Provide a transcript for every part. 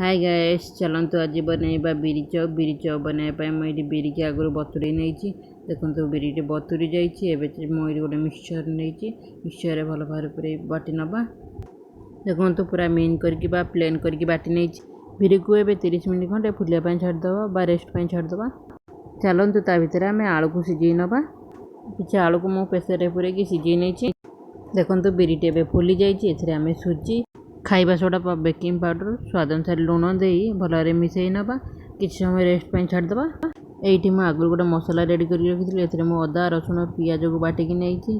High ଗାଏସ୍, ଚାଲନ୍ତୁ ଆଜି ବନେଇବା ବିରି ଚପ୍। ବିରି ଚପ୍ ବନେଇବା ପାଇଁ ମୁଁ ଏଇଠି ବିରିକି ଆଗରୁ ବତୁରେଇ ନେଇଛି। ଦେଖନ୍ତୁ, ବିରିଟି ବତୁରି ଯାଇଛି। ଏବେ ମୁଁ ଏଇଠି ଗୋଟେ ମିକ୍ସଚର୍ ନେଇଛି। ମିକ୍ସଚର୍ରେ ଭଲ ଭାବରେ ପୁରେଇ ବାଟି ନେବା। ଦେଖନ୍ତୁ, ପୁରା ମିନ୍ କରିକି ବା ପ୍ଲେନ୍ କରିକି ବାଟି ନେଇଛି। ବିରିକୁ ଏବେ 30 ମିନିଟ୍ ଖଣ୍ଡେ ଫୁଲିବା ପାଇଁ ଛାଡ଼ିଦେବା ବା ରେଷ୍ଟ ପାଇଁ ଛାଡ଼ିଦେବା। ଚାଲନ୍ତୁ, ତା ଭିତରେ ଆମେ ଆଳୁକୁ ସିଝେଇ ନେବା। କିଛି ଆଳୁକୁ ମୁଁ ପ୍ରେସରରେ ପୁରେଇକି ସିଝେଇ ନେଇଛି। ଦେଖନ୍ତୁ, ବିରିଟି ଏବେ ଫୁଲି ଯାଇଛି। ଏଥିରେ ଆମେ ସୁଜି, ଖାଇବା ସୋଡ଼ା ବା ବେକିଂ ପାଉଡ଼ର, ସ୍ୱାଦ ଅନୁସାରେ ଲୁଣ ଦେଇ ଭଲରେ ମିଶାଇ ନେବା। କିଛି ସମୟ ରେଷ୍ଟ ପାଇଁ ଛାଡ଼ିଦେବା। ଏଇଠି ମୁଁ ଆଗରୁ ଗୋଟେ ମସଲା ରେଡ଼ି କରିକି ରଖିଥିଲି। ଏଥିରେ ମୁଁ ଅଦା, ରସୁଣ, ପିଆଜକୁ ବାଟିକି ନେଇଛି।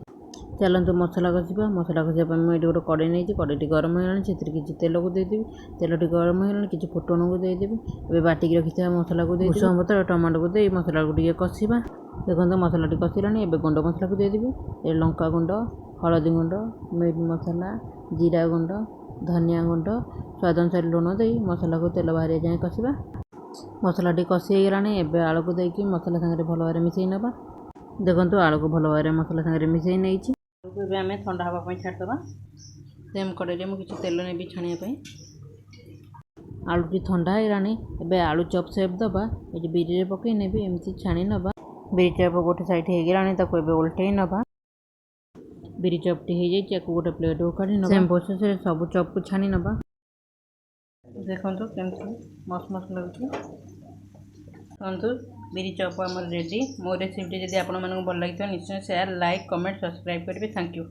ଚାଲନ୍ତୁ, ମସଲା କଷିବା। ମସଲା କଷିବା ପାଇଁ ମୁଁ ଏଇଠି ଗୋଟେ କଡ଼େଇ ନେଇଛି। କଡ଼େଇଟି ଗରମ ହେଇଗଲାଣି। ସେଥିରେ କିଛି ତେଲକୁ ଦେଇଦେବି। ତେଲଟି ଗରମ ହେଇଗଲାଣି। କିଛି ଫୁଟଣକୁ ଦେଇଦେବି। ଏବେ ବାଟିକି ରଖିଥିବା ମସଲାକୁ ଦେଇଦେବି। ଭୃଷଙ୍ଗ ପତ୍ର, ଟମାଟୋକୁ ଦେଇ ମସଲାକୁ ଟିକେ କଷିବା। ଦେଖନ୍ତୁ, ମସଲାଟି କଷିଲାଣି। ଏବେ ଗୁଣ୍ଡ ମସଲାକୁ ଦେଇଦେବି। ଏ ଲଙ୍କା ଗୁଣ୍ଡ, ହଳଦୀ ଗୁଣ୍ଡ, ମିଟ୍ ମସଲା, ଜିରା ଗୁଣ୍ଡ, ଧନିଆ ଗୁଣ୍ଡ, ସ୍ୱାଦ ଅନୁସାରେ ଲୁଣ ଦେଇ ମସଲାକୁ ତେଲ ବାହାରିବା ଯାଏଁ କଷିବା। ମସଲାଟି କଷି ହେଇଗଲାଣି। ଏବେ ଆଳୁକୁ ଦେଇକି ମସଲା ସାଙ୍ଗରେ ଭଲ ଭାବରେ ମିଶାଇ ନେବା। ଦେଖନ୍ତୁ, ଆଳୁକୁ ଭଲ ଭାବରେ ମସଲା ସାଙ୍ଗରେ ମିଶାଇ ନେଇଛି। ଆଳୁକୁ ଏବେ ଆମେ ଥଣ୍ଡା ହେବା ପାଇଁ ଛାଡ଼ିଦେବା। ସେମ୍ କଡ଼େଇରେ ମୁଁ କିଛି ତେଲ ନେବି ଛାଣିବା ପାଇଁ। ଆଳୁଟି ଥଣ୍ଡା ହେଇଗଲାଣି। ଏବେ ଆଳୁ ଚପ୍ ସେପ୍ ଦେବା। ଏଠି ବିରିରେ ପକାଇ ନେବି, ଏମିତି ଛାଣି ନେବା। ବିରି ଚପ୍ ଗୋଟେ ସାଇଡ଼୍ ହେଇଗଲାଣି। ତାକୁ ଏବେ ଓଲଟେଇ ନେବା। ବିରି ଚପ୍ଟି ହେଇଯାଇଛି। ୟାକୁ ଗୋଟେ ପ୍ଲେଟ୍କୁ କାଢ଼ି ନେବା। ସେମ୍ ପ୍ରୋସେସ୍ରେ ସବୁ ଚପ୍କୁ ଛାଣି ନେବା। ଦେଖନ୍ତୁ, କେମିତି ମସ୍ତ ମସ୍ତ ଲାଗୁଛି। ଦେଖନ୍ତୁ, ବିରି ଚପ୍ ଆମର ରେଡ଼ି। ମୋ ରେସିପିଟି ଯଦି ଆପଣମାନଙ୍କୁ ଭଲ ଲାଗିଥିବ, ନିଶ୍ଚୟ ସେୟାର, ଲାଇକ୍, କମେଣ୍ଟ, ସବସ୍କ୍ରାଇବ୍ କରିବେ। Thank you.